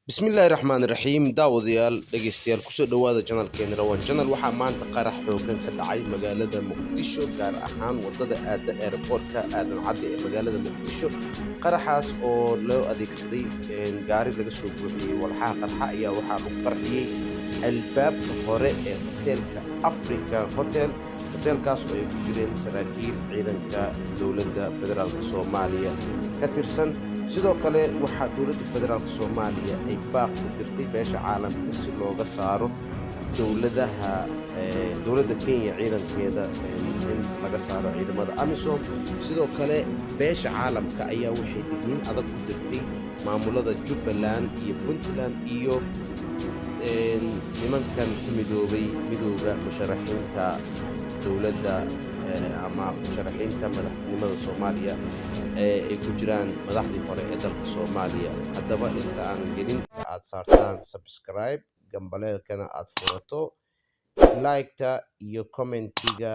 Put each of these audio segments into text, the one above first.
Bismillaahi raxmaani raxiim. Daawadayaal, dhegeystayaal, kusoo dhowaada channelkeena Rawan Channel. Waxaa maanta qarax xoogan ka dhacay magaalada Muqdisho, gaar ahaan wadada aada airportka Aadan Cadde ee magaalada Muqdisho. Qaraxaas oo loo adeegsaday gaari laga soo buuxiyey walxaha qarxa ayaa waxaa lagu qarxiyey albaabka hore ee hoteelka Africa Hotel, hoteelkaas oo ay ku jireen saraakiil ciidanka dowladda federaalka Soomaaliya ka tirsan. Sidoo kale waxaa dowladda federaalka Soomaaliya ay baaq u dirtay beesha caalamka si looga saaro dowladaha dowladda Kenya ciidankeeda, in laga saaro ciidamada AMISOM. Sidoo kale beesha caalamka ayaa waxay digniin adag u dirtay maamulada Jubbaland iyo Puntland iyo nimankan ku midoobay midooda musharaxiinta dowladda ama musharaxiinta madaxtinimada Soomaaliya ee ay ku jiraan madaxdii hore ee dalka Soomaaliya. Haddaba inta aanan gelin, aad saartaan subscribe, gambaleelkana aad furato, like-ta iyo commentiga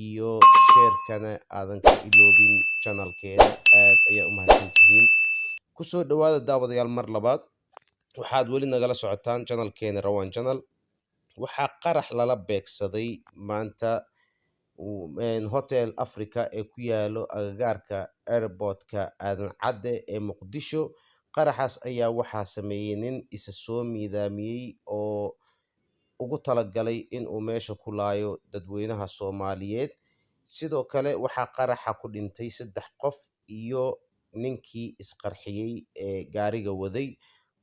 iyo sharekana aadan ka iloobin channelkeena. Aad ayaa u mahadsantihiin. Kusoo dhowaada, daawadayaal, mar labaad. Waxaad weli nagala socotaan channelkeena Rawan Channel. Waxaa qarax lala beegsaday maanta Hotel Africa ee ku yaalo agagaarka airportka Aadan Cadde ee Muqdisho. Qaraxaas ayaa waxaa sameeyey nin isa soo miidaamiyey oo ugu talagalay inuu meesha ku laayo dadweynaha Soomaaliyeed. Sidoo kale waxaa qaraxa ku dhintay saddex qof iyo ninkii isqarxiyey ee gaariga waday.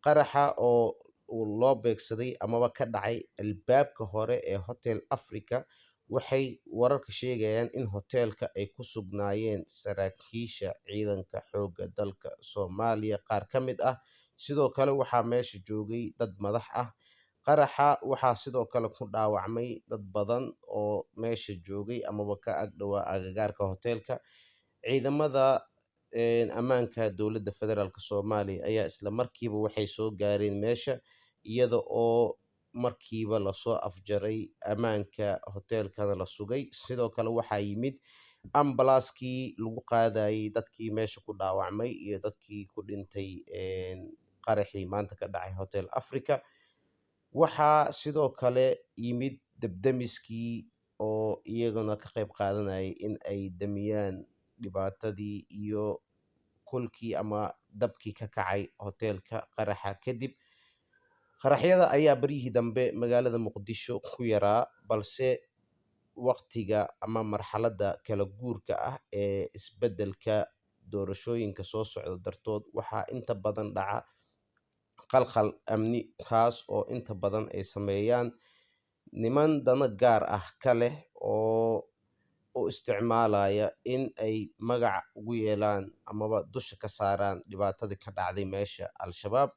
Qaraxa oo loo beegsaday amaba ka dhacay albaabka hore ee Hotel Africa, waxay wararka sheegayaan in hoteelka ay ku sugnaayeen saraakiisha ciidanka xoogga dalka Soomaaliya qaar ka mid ah. Sidoo kale waxaa meesha joogay dad madax ah. Qaraxa waxaa sidoo kale ku dhaawacmay dad badan oo meesha joogay amaba ka ag dhowaa agagaarka hoteelka. Ciidamada ammaanka dowladda federaalka Soomaaliya ayaa isla markiiba waxay soo gaareen meesha, iyada oo markiiba lasoo afjaray, ammaanka hoteelkana la sugay. Sidoo kale waxaa yimid ambalaaskii lagu qaadayay dadkii meesha ku dhaawacmay iyo dadkii ku dhintay qaraxii maanta ka dhacay Hotel Africa. Waxaa sidoo kale yimid dabdamiskii oo iyaguna ka qayb qaadanayay in ay damiyaan dhibaatadii iyo kulkii ama dabkii ka kacay hoteelka qaraxa kadib. Qaraxyada ayaa baryihii dambe magaalada Muqdisho ku yaraa, balse waqtiga ama marxaladda kala guurka ah ee isbeddelka doorashooyinka soo socda dartood, waxaa inta badan dhaca qalqal amni, kaas oo inta badan ay sameeyaan niman dano gaar ah ka leh oo u isticmaalaya in ay magac ugu yeelaan amaba dusha ka saaraan dhibaatadii ka dhacday meesha Al-Shabaab.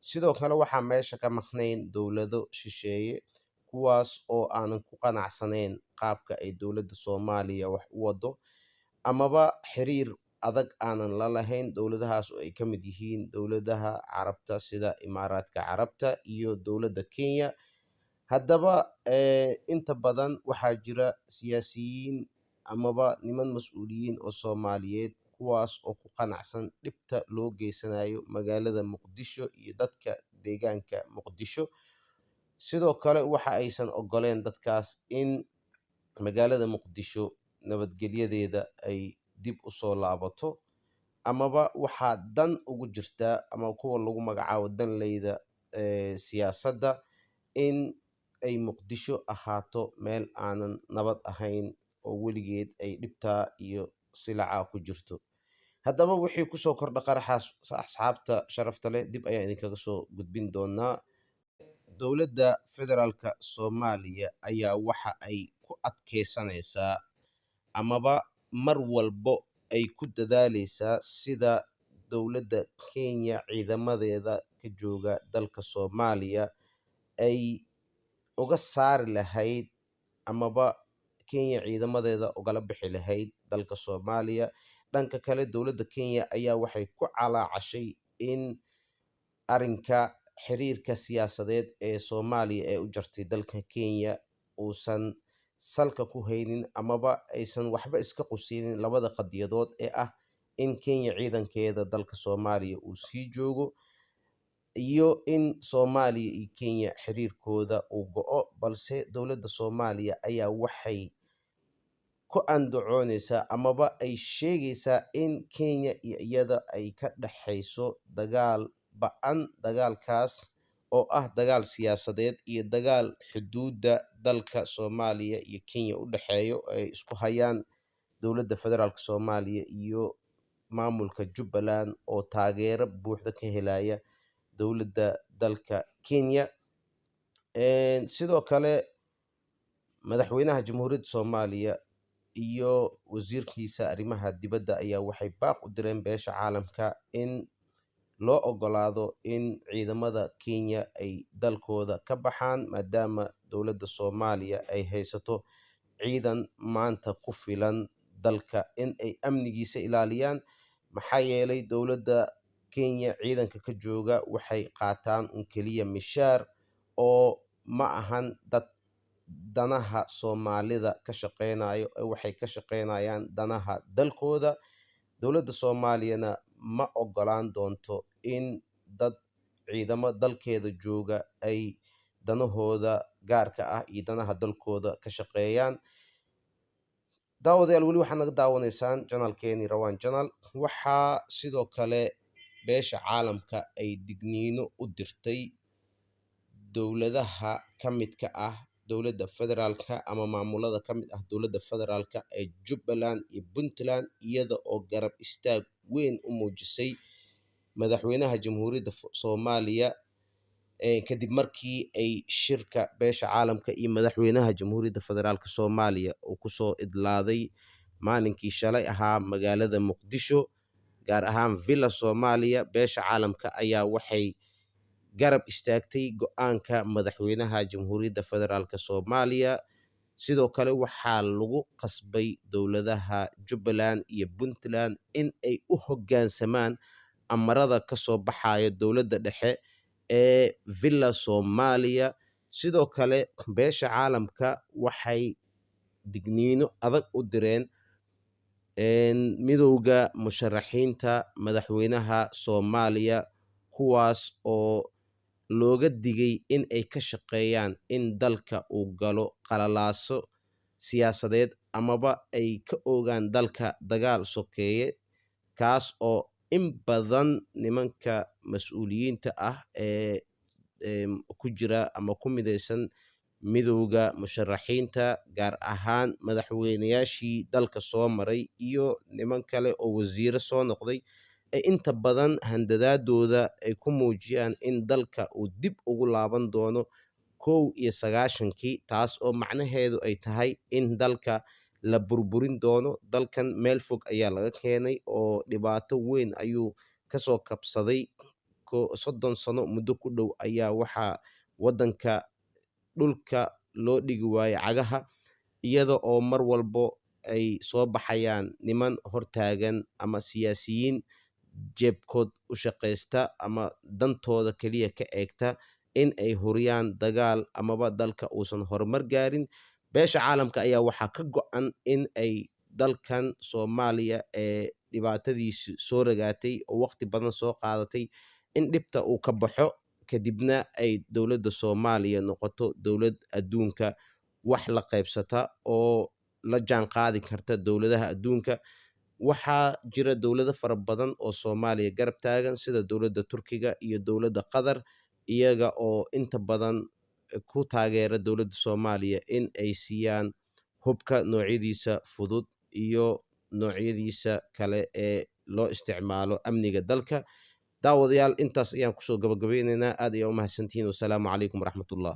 Sidoo kale waxaa meesha ka maqnayn dowlado shisheeye, kuwaas oo aanan ku qanacsanayn qaabka ay dowladda Soomaaliya wax u wado amaba xiriir adag aanan la lahayn dowladahaas, oo ay ka mid yihiin dowladaha Carabta sida Imaaraadka Carabta iyo dowladda Kenya. Haddaba inta badan waxaa jira siyaasiyiin amaba niman mas-uuliyiin oo Soomaaliyeed, kuwaas oo ku qanacsan dhibta loo geysanayo magaalada Muqdisho iyo dadka deegaanka Muqdisho. Sidoo kale waxa aysan ogoleen dadkaas in magaalada Muqdisho nabadgelyadeeda ay dib u soo laabato, amaba waxaa dan ugu jirta ama kuwa lagu magacaabo danleyda siyaasadda in ay Muqdisho ahaato meel aanan nabad ahayn oo weligeed ay dhibtaa iyo silaca ku jirto. Haddaba wixii kusoo kordha qaraxaas, asxaabta sharafta leh, dib ayaan idinkaga soo gudbin doonaa. Dowladda federaalka Soomaaliya ayaa waxa ay ku adkeysanaysaa amaba mar walbo ay ku dadaaleysaa sida dowladda Kenya ciidamadeeda ka jooga dalka Soomaaliya ay uga saari lahayd amaba Kenya ciidamadeeda ugala bixi lahayd dalka Soomaaliya. Dhanka kale, dowladda Kenya ayaa waxay ku calaacashay in arrinka xiriirka siyaasadeed ee Soomaaliya ee u jartay dalka Kenya uusan salka ku haynin amaba aysan waxba iska quseynin labada qadiyadood ee ah in Kenya ciidankeeda dalka Soomaaliya uu sii joogo. Iyo in Soomaaliya iyo Kenya xiriirkooda uu go'o, balse dowladda Soomaaliya ayaa waxay ku andacoonaysaa amaba ay sheegaysaa in Kenya iyo iyada ay ka dhaxayso dagaal ba'an, dagaalkaas oo ah dagaal siyaasadeed iyo dagaal xuduudda dalka Soomaaliya iyo Kenya u dhexeeyo ay isku hayaan dowladda federaalk Soomaaliya iyo maamulka Jubbaland oo taageero buuxda ka helaya dowladda dalka Kenya. Sidoo kale madaxweynaha Jamhuuriyadda Soomaaliya iyo wasiirkiisa arrimaha dibadda ayaa waxay baaq u direen beesha caalamka in loo ogolaado in ciidamada Kenya ay dalkooda ka baxaan, maadaama dowladda Soomaaliya ay haysato ciidan maanta ku filan dalka in ay amnigiisa ilaaliyaan. Maxaa yeelay dowladda Kenya ciidanka ka jooga waxay qaataan un keliya mishaar oo ma ahan dad danaha Soomaalida ka shaqeynayo, waxay ka shaqeynayaan danaha dalkooda. Dowladda Soomaaliyana ma ogolaan doonto in dad ciidamo dalkeeda jooga ay danahooda gaarka ah iyo danaha dalkooda ka shaqeeyaan. Daawadayaal, weli waxaad naga daawanaysaan janalkeeni Rawaan Janal. Waxaa sidoo kale beesha caalamka ay digniino u dirtay dowladaha ka midka ah dowladda federaalka ama maamulada ka mid ah dowladda federaalka ee Jubbaland iyo Puntland, iyada oo garab istaag weyn u muujisay madaxweynaha Jamhuuriyadda Soomaaliya kadib markii ay shirka beesha caalamka iyo madaxweynaha Jamhuuriyadda Federaalka Soomaaliya uu kusoo idlaaday maalinkii shalay ahaa magaalada Muqdisho, gaar ahaan Villa Soomaaliya. Beesha caalamka ayaa waxay garab istaagtay go'aanka madaxweynaha Jamhuuriyadda Federaalka Soomaaliya. Sidoo kale waxaa lagu qasbay dowladaha Jubbaland iyo Puntland in ay u hoggaansamaan amarada ka soo baxaya dowladda dhexe ee Villa Soomaaliya. Sidoo kale beesha caalamka waxay digniino adag u direen midowda musharaxiinta madaxweynaha Soomaaliya, kuwaas oo looga digay in ay ka shaqeeyaan in dalka uu galo qalalaaso siyaasadeed amaba ay ka ogaan dalka dagaal sokeeye, kaas oo in badan nimanka mas-uuliyiinta ah ee ku jira ama ku midaysan midowda musharaxiinta, gaar ahaan madaxweynayaashii dalka soo maray iyo niman kale oo wasiiro soo noqday, ay inta badan handadaadooda ay ku muujiyaan in dalka uu dib ugu laaban doono 91-kii, taas oo macnaheedu ay tahay in dalka la burburin doono. Dalkan meel fog ayaa laga keenay oo dhibaato weyn ayuu kasoo kabsaday. 30 sano muddo ku dhow ayaa waxaa waddanka dhulka loo dhigi waayey cagaha, iyada oo mar walbo ay soo baxayaan niman hortaagan ama siyaasiyiin jeebkood u shaqaysta ama dantooda keliya ka eegta in ay huriyaan dagaal amaba dalka uusan horumar gaarin. Beesha caalamka ayaa waxaa ka go'an in ay dalkan Soomaaliya ee dhibaatadiisu soo ragaatay oo waqti badan soo qaadatay in dhibta uu ka baxo, kadibna ay dowladda Soomaaliya noqoto dowlad adduunka wax la qaybsata oo la jaan qaadi karta dowladaha adduunka. Waxaa jira dowlado fara badan oo Soomaaliya garab taagan, sida dowladda Turkiga iyo dowladda Qatar, iyaga oo inta badan ku taageera dowladda Soomaaliya in ay siiyaan hubka noocyadiisa fudud iyo noocyadiisa kale ee loo isticmaalo amniga dalka. Daawadayaal, intaas ayaan kusoo gabagabeynaynaa. Aad ayaa u mahadsantihiin. Wasalaamu calaykum waraxmatullah.